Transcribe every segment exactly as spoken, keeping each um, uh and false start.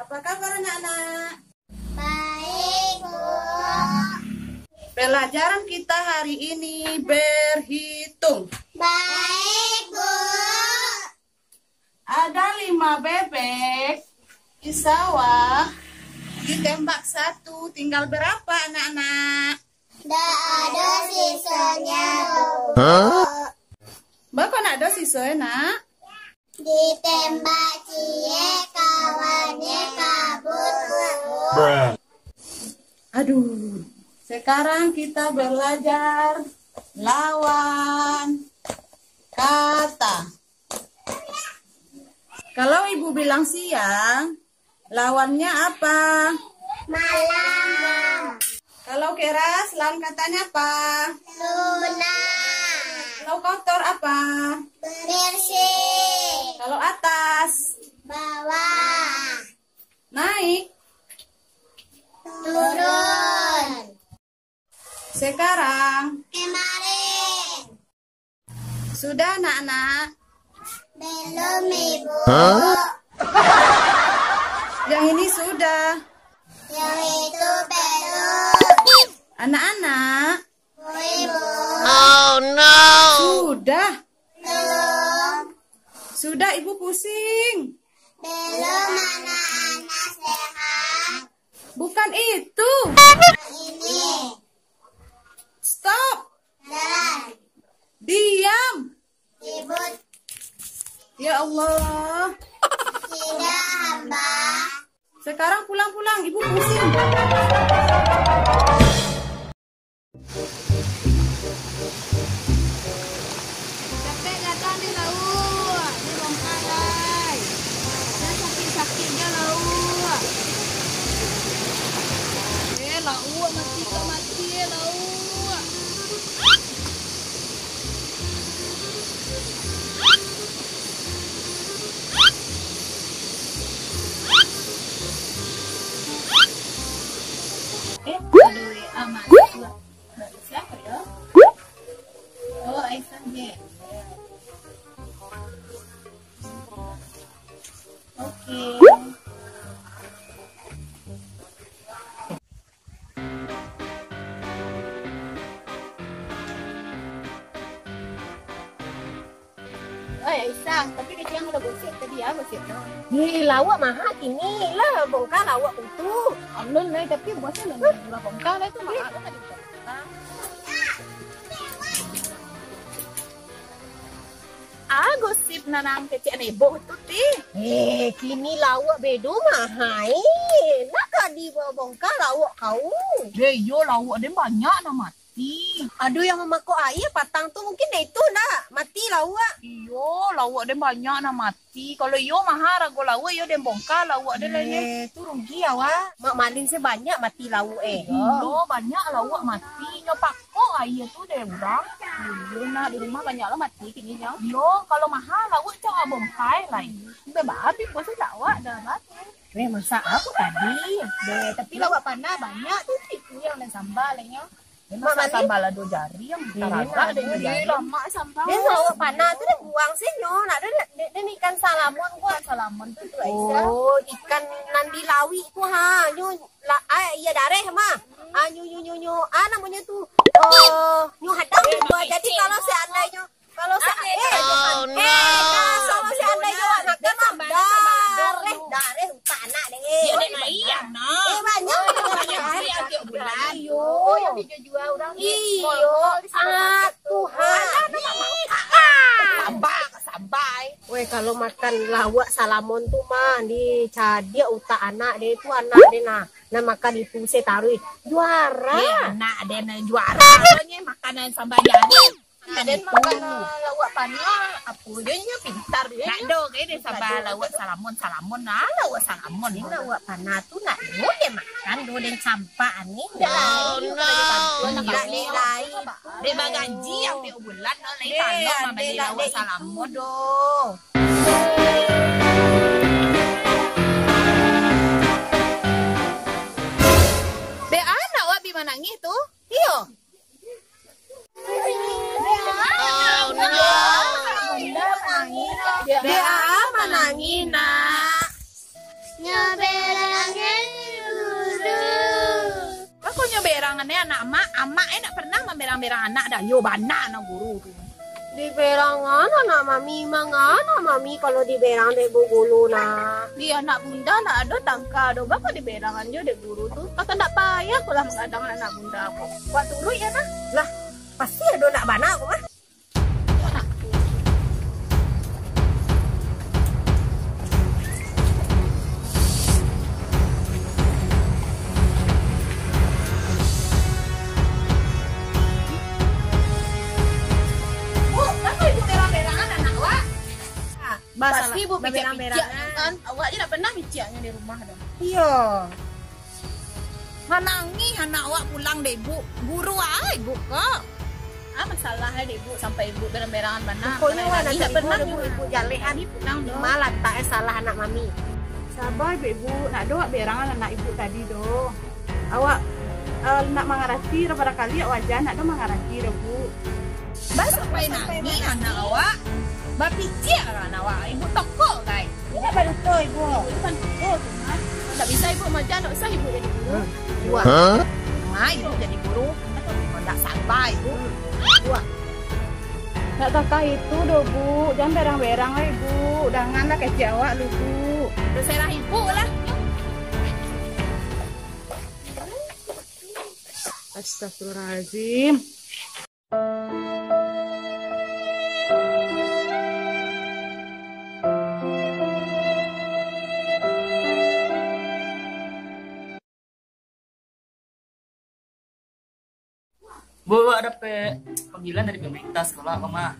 Apa kabar anak-anak? Baik, Bu. Pelajaran kita hari ini berhitung. Baik, Bu. Ada lima bebek di sawah, ditembak satu, tinggal berapa anak-anak? Ndak ado sisonyo, Bu. Hah? Baa kok ndak ado sisonyo, Nak? Ditembak ciek, kawannyo kabur, Bu. Aduh, sekarang kita belajar lawan kata. Kalau ibu bilang siang, lawannya apa? Malam. Kalau keras, lawan katanya apa? Lunak. Kalau kotor apa? Bersih. Kalau atas? Bawah. Naik? Turun. Sekarang? Kemarin. Sudah, anak-anak? Belum, Ibu. Hah? Yang ini sudah. Yang itu belum. Anak-anak? Ibu. Sudah. Belum. Sudah, Ibu pusing. Belum, anak-anak sehat. Bukan itu. Ini. Stop. Jalan. Diam. Ribut. Ya Allah. Tidak, hamba. Sekarang pulang-pulang, ibu pusing. Capek gadang di lauak, di bongkah lai. Jan sakik-sakik jo lauak. Eh, lauak mati ka mati, eh, lauak. Eh, ado W A masuk lah. Dari siapa ya? Oh, Aisan je. Oke. Oi, Aisyah, tapi kecil yang udah gosip tadi ya, gosip tu. Ni lauak maha kini lah, bongkar lauak tu. Alun lah, tapi bosnya lah murah bongkar lah tu, maha tu tadi. Ah, gosip nanang kecil neboh tu ti. Eh, kini lauak bedo maha eh. Nak ka dibongkar lauak kau? Deh, iyo lauak den banyak nan mati. Ado yang mamakok aia patang tu, mungkin dek itu ndak mati lauak. Iyo, lauak den banyak nan mati. Kalau iyo maha rago lauak, iyo den bongkar lauak den lai. Eh, tu rugi awak. Mak malin se banyak mati lauak eh. Iyo, banyak lauak mati. Nyo pakok aia tu dek urang. Iyo nak, di rumah banyak lo mati kini nyo. Iyo, kalau maha lauak cak bongkar lai. Bebas, tapi puasa lauak dah mati. Weh, masak apo tadi? Deh, tapi lauak panah banyak tu, itu yang den sambal lai nyo. Mak masak sambal ado jari yang taragak deh. Eh, lamak sambal. Deh, lauak panah tu deh buang se nyo. Nak deh, deh, deh ikan salamon buat. Salamon tu tu, Aisyah. Oh, ikan nan di lauik tu ha. Nyo la, ah, iya dareh mah. Ah, nyo, nyo, nyo, nyo. Ah, namonyo tu. Oh, nyo hadang. Jadi kalau seandainyo Kalau sa-, eh, eh, kalau seandainyo awak makan mah, dareh, dareh utak anak deh. Iyo, dek, nah, iyo, nah. Eh, banyak. Banyak bali tiok bulan. Iyo. Oh, yang dijua-jua urang di mall-mall di sinan. Ah, Tuhan. Sabar, sabar. Weh, kalau makan lauak salamon tu mah, dicadiak utak anak deh, tu anak deh nah. Nah, makan itu se taruih. Juara. Eh, anak deh nah juara. Pokoknyo makanan sambal jari. Aden makan, ah, lauak panah, apo je nyo pintar je. Nak do ke dia sabar lauak salamon, salamon nah, lauak salamon. Ini lauak panah tu nak do dia makan, do den campak ni. Oh, no. Nak ni lai. Dia bagaji yang tiok bulan, no, lai talo mambali lauak salamon do. Dek anak wak bi manangih tu? Iyo. Oh, no. Dek a manangih, nak? Nyo bela Jangan anak mak, amak eh nak pernah mamberang-berang anak dah. Yo bana no guru tu. Diberangan anak mami, mangan anak mami kalau diberang dek bu guru nah. Di anak bunda nak ado tangka do, bako diberangan jo dek guru tu. Kata ndak payah ko lah manggadang anak bunda ko. Buat turuik ya nah. Lah, pasti ado nak bana ko mah. Bu, kenapa ibu berang-berangan anak awak? Pasti ibu picik-picik kan? Awak je nak pernah piciknyo di rumah tu. Iyo. Manangih anak awak pulang dek ibu. Guru ai ibu ko. Ah, masalah ai dek ibu sampai ibu berang-berangan bana. Pokoknyo awak nak ibu, ibu jalehan. Mami pulang doh. Malah tak eh salah anak mami. Sabar ibu, ibu. Nak doh awak berangan anak ibu tadi doh. Awak eh, nak mangarati, barangkali awak wajar nak doh mangarati doh, Bu. Bas sampai nangih anak awak. Bapicik lah anak awak. Ibu tokok, guys. Indak baduto, Ibu. Ibu tu kan guru tu, kan. Ndak bisa Ibu maja, ndak usah Ibu jadi guru. Wah. Hah? Nah, Ibu jadi guru. Ndak sabar, Ibu. Wah. Ndak takah itu doh, Bu. Jan berang-berang lah, Ibu. Danganlah kecek awak lu, Bu. Terserah Ibu lah. Astagfirullahaladzim. Bu, awak dapek panggilan dari pemerintah sekolah, Mama.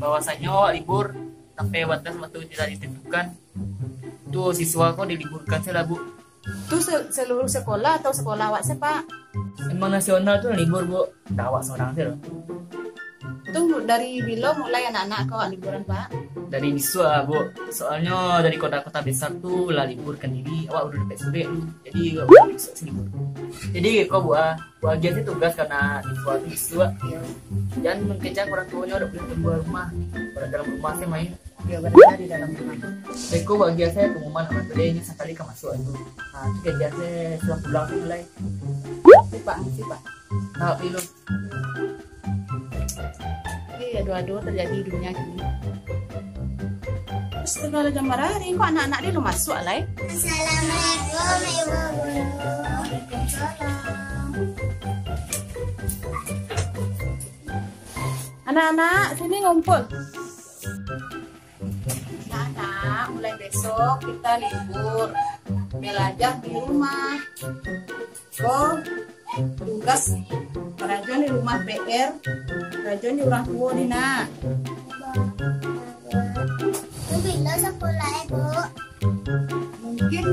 Bahwasanyo awak libur sampai batas waktu tidak ditentukan. Tu siswa ko diliburkan sajolah, Bu. Tu se-, seluruh sekolah atau sekolah awak se, Pak? Emang nasional tu libur, Bu. Ndak awak sorang se doh. Tu dari bilo mulai anak-anak ko awak liburan, Pak? Dari bisuak, Bu. Soalnyo dari kota-kota besar tu lah liburkan diri, awak udah dapek surek tu. Jadi, awak bisuak se libur. Jadi, ko, Bu, ah, Bu agiah se tugas karena siswa tu bisuak. Jan mangecek urang tuonyo dak buliah kalua rumah. Kalau dalam rumah se main. Iyo, baraja di dalam rumah. Beko bagian se pengumuman urang tuo, inyo sakali ka masuak tu. Ah, tu gajian se sudah pulang tu mulai. Sipak, sipak. Nak pilu. Iyo, ado-ado terjadi di dunia kini. Terus sudah jam bara hari, kok anak-anak dia belum masuk, lai? Assalamualaikum, Ibu Guru. Waalaikumsalam. Anak-anak, sini ngumpul. Nah, nah, mulai besok kita libur. Belajar di rumah. Ko, tugas karajo di rumah, P R. Karajo di urang tuo ni, nak. Itu bila sekolah, eh, Bu? Mungkin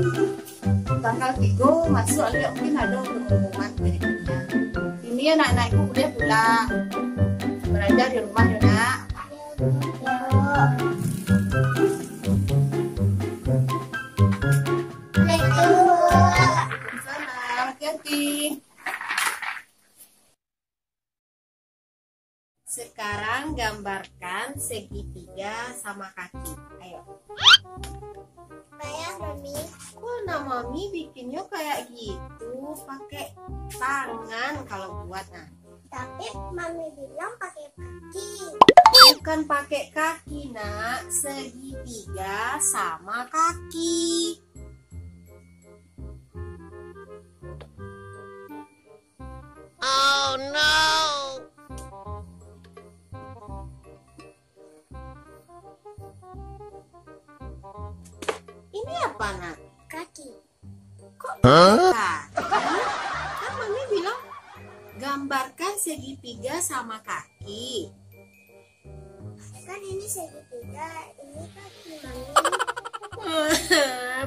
tanggal tigo masuk, lihat mungkin ada pengumuman berikutnya. Ini anak-anak ibu boleh pulang. Belajar di rumah, ya, nak. Salam, hati-hati. Sekarang gambarkan segitiga sama kaki. Ayo. Payah, Mami. Kok nak Mami bikinnyo kayak gitu? Pakai tangan kalau buat, nah. Tapi Mami bilang pakai kaki. Bukan pakai kaki, nak. Segitiga sama kaki. Oh no. Ini apa, nak? Kaki. Kok kaki? Kan Mami bilang gambarkan segitiga sama kaki. Kan ini segitiga, ini kaki Mami.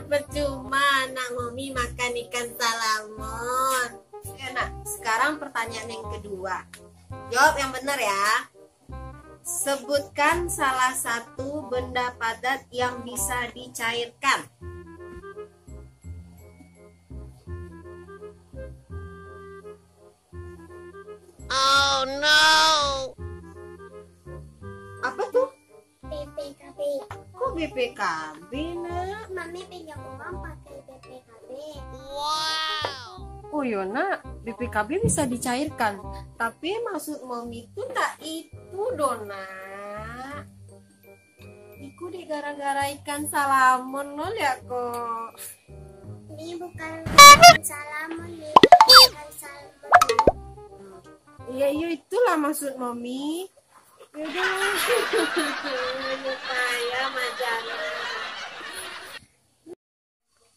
Percuma anak Mami makan ikan salamon. Ya, nak. Sekarang pertanyaan yang kedua. Jawab yang benar, ya. Sebutkan salah satu benda padat yang bisa dicairkan. Oh no. Apa tu? B P K B. Kok B P K B, nak? Mami pinjam uang pakai B P K B. Wow. Oh, yo, nak. B P K B bisa dicairkan. Tapi maksud Momi tu ndak itu doh, Nak. Iko dek gara-gara ikan salamon lo liak ko. Ni bukan ikan salamon, ni ikan salmon. Iya, iya, itulah maksud Momi. Yaudah. Ayo, payah majana.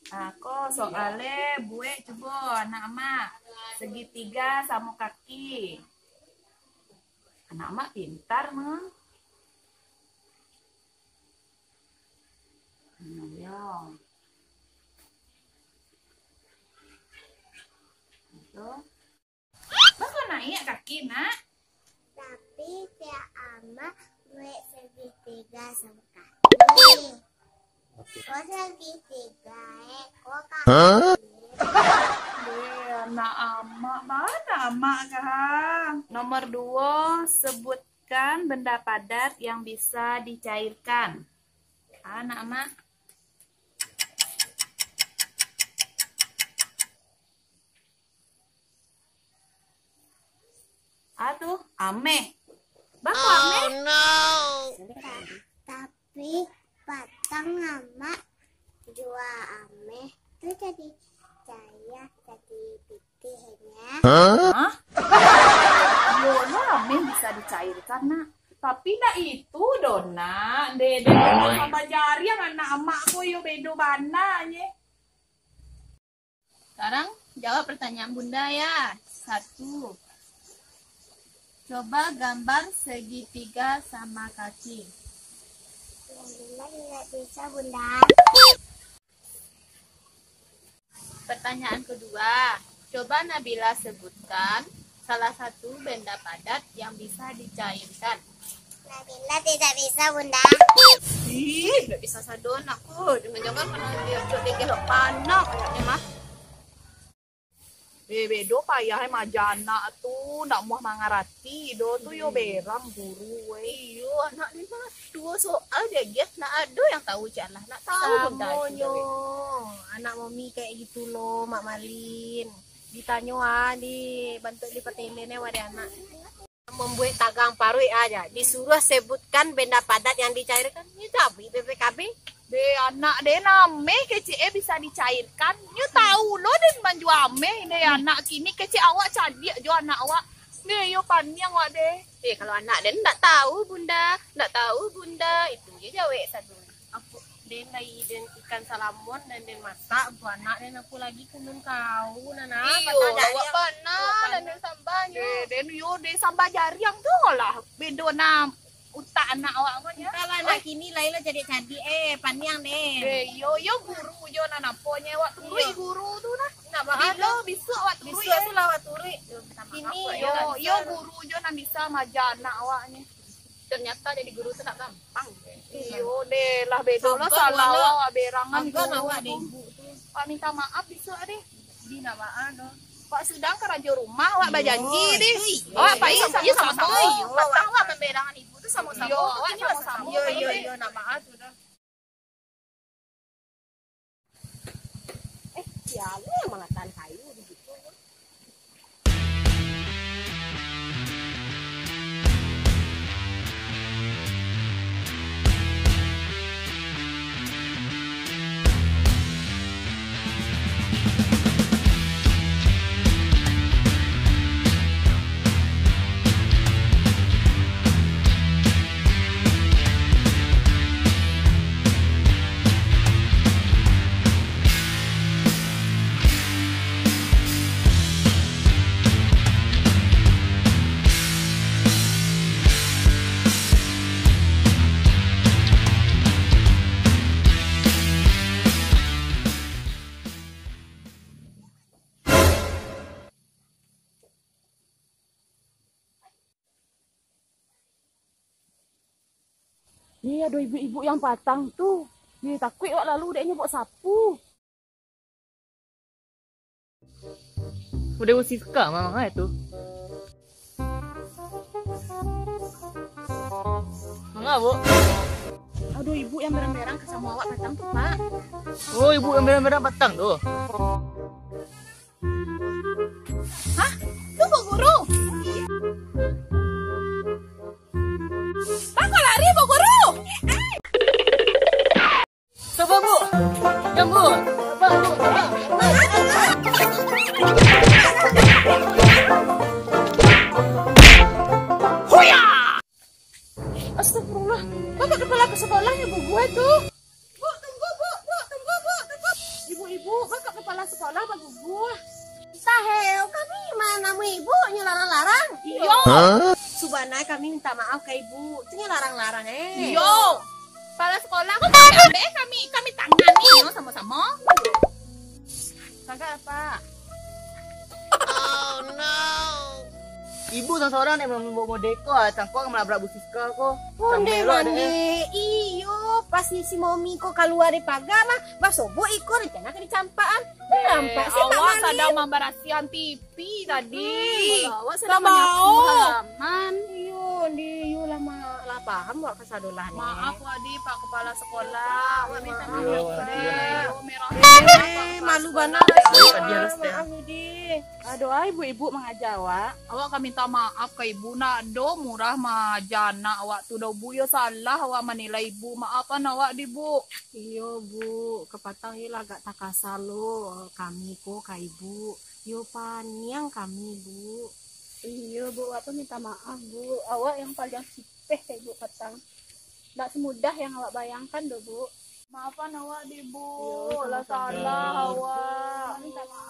Ah, ko soalnyo buek cubo anak amak. Segitiga samo kaki. Anak amak pintar mah. Hmm, yo. Itu. Bako naiak kaki, Nak? Tapi tiak amak buek segitiga samo kaki. Oke. Ko segitiga, eh, ko kaki. Hah? Deh, anak amak, mana amak kah? Nomor duo, sebutkan benda padat yang bisa dicairkan. Anak amak. Aduh, ameh. Bako ameh? Tapi patang amak jua ameh tu jadi caia, jadi pitih nyo. Hah? Iyo lah, ameh bisa dicairkan, Nak. Tapi ndak itu doh, Nak. Deh, deh, sambah jariang anak amak ko yo bedo bana nye. Sekarang jawab pertanyaan Bunda ya. Satu. Coba gambar segitiga sama kaki. Nabila tidak bisa, Bunda. Pertanyaan kedua. Coba Nabila sebutkan salah satu benda padat yang bisa dicairkan. Nabila tidak bisa, Bunda. Ih, tidak bisa sado anakku. Jangan-jangan pernah diocok degeh lo panah kayaknya mah. Eh, bedo payah eh, maja anak tu, ndak muah mangarati do tu yo berang guru weh. Iyo, anak ni mah duo soal je, Giah. Nak ado yang tahu cik Allah, nak tahu Bunda. Samonyo. Anak Momi kayak gitu lo, Mak Malin. Ditanyo ah, di bantuak di pertelen eh, wadah anak. Mambuek tagang paruik aja. Disuruh sebutkan benda padat yang dicairkan. Ini cabi B P K B. Deh, anak deh, name kecek eh bisa dicairkan. Nyo tahu lo den manjua ameh deh anak kini kecek awak cadiak jo anak awak. Deh, yo paniang awak deh. Eh, kalau anak den ndak tahu, Bunda. Ndak tahu, Bunda. Itu je jawek satu. Apo, den lai den ikan salamon dan den masak untuak anak den, apo lagi kunun kau, Nana. Iyo, awak panah dan den sambah nyo. Deh, den yo, deh sambah jariang tu lah. Bedo nam utak anak awak ko nyo. Entahlah, anak kini lai lah cadiak-cadiak, eh, paniang deh. Deh, yo, yo guru jo nan apo nyo, awak turuik guru tu nah. Nak baa lo? Bisuak awak turuik. Bisuak tu lah awak turuik. Kini yo, yo guru jo nan bisa maja anak awak nyo. Ternyata jadi guru tu ndak gampang. Iyo deh, lah bedo lah salah awak berangan guru tu. Awak minta maaf bisuak deh. Di nak maaf doh. Awak sudah karajo rumah, awak bajanji deh. Awak pai samo-samo. Patang awak mamberangan ibu tu samo-samo. Iyo, awak samo-samo. Iyo, iyo, iyo, nak maaf tu doh. Eh, sia lo yang mangatakan kayu di situ? Ni ado ibuk-ibuk yang patang tu. Ni takuik awak lalu dek nyo bawa sapu. Udah usi suka mamang ai tu. Manga, Bu? Aduh, ibu yang berang-berang ka samo awak patang tu, Pak. Oh, ibu yang berang-berang patang tu. Ha? Astagfirullah, baa kok kapalo sakolah nyo guguah tu? Bu, tunggu, Bu, Bu, tunggu, Bu, tunggu. Ibu-ibu, baa kok kapalo sakolah baguguah? Tahel, kami ma namuah ibu nyo larang-larang. Iyo. Hah? Subana kami minta maaf ka ibu. Tu nyo larang-larang, eh. Iyo. Kapalo sakolah ko kami ambek, eh, kami, kami tangani nyo samo-samo. Tagak, Pak. Ibu sorang-sorang dek mambuek model ko, ah, cangkok malabrak Bu Siska ko. Ondeh mande, iyo, pas si Momi ko kalua dari paga mah, basobok iko rencana ka dicampakan. Nampak si Mak Mami. Awak sadang mambarasiahan T V tadi. Hmm. Kalau awak sadang manyapu halaman. Iyo, di, iyo lah, Ma-, lah paham awak kasadolah ni. Maaf, Wak, di Pak Kapalo Sakolah. Awak minta maaf, Wak. Iyo, merah. Eh, malu bana. Maaf, di. Ado ai ibu-ibu mangaja awak. Awak ka minta maaf ka ibu, ndak ado murah maaja anak awak tu doh, Bu. Iyo salah awak manilai ibu. Maafan awak di, Bu. Iyo, Bu. Kapatang iyo lah agak takasa lo kami ko ka ibu. Iyo paniang kami, Bu. Iyo, Bu. Awak tu minta maaf, Bu. Awak yang paliang sipeh ka ibu patang. Ndak samudah yang awak bayangkan doh, Bu. Maafan awak di, Bu. Iyo, lah salah awak. Minta maaf.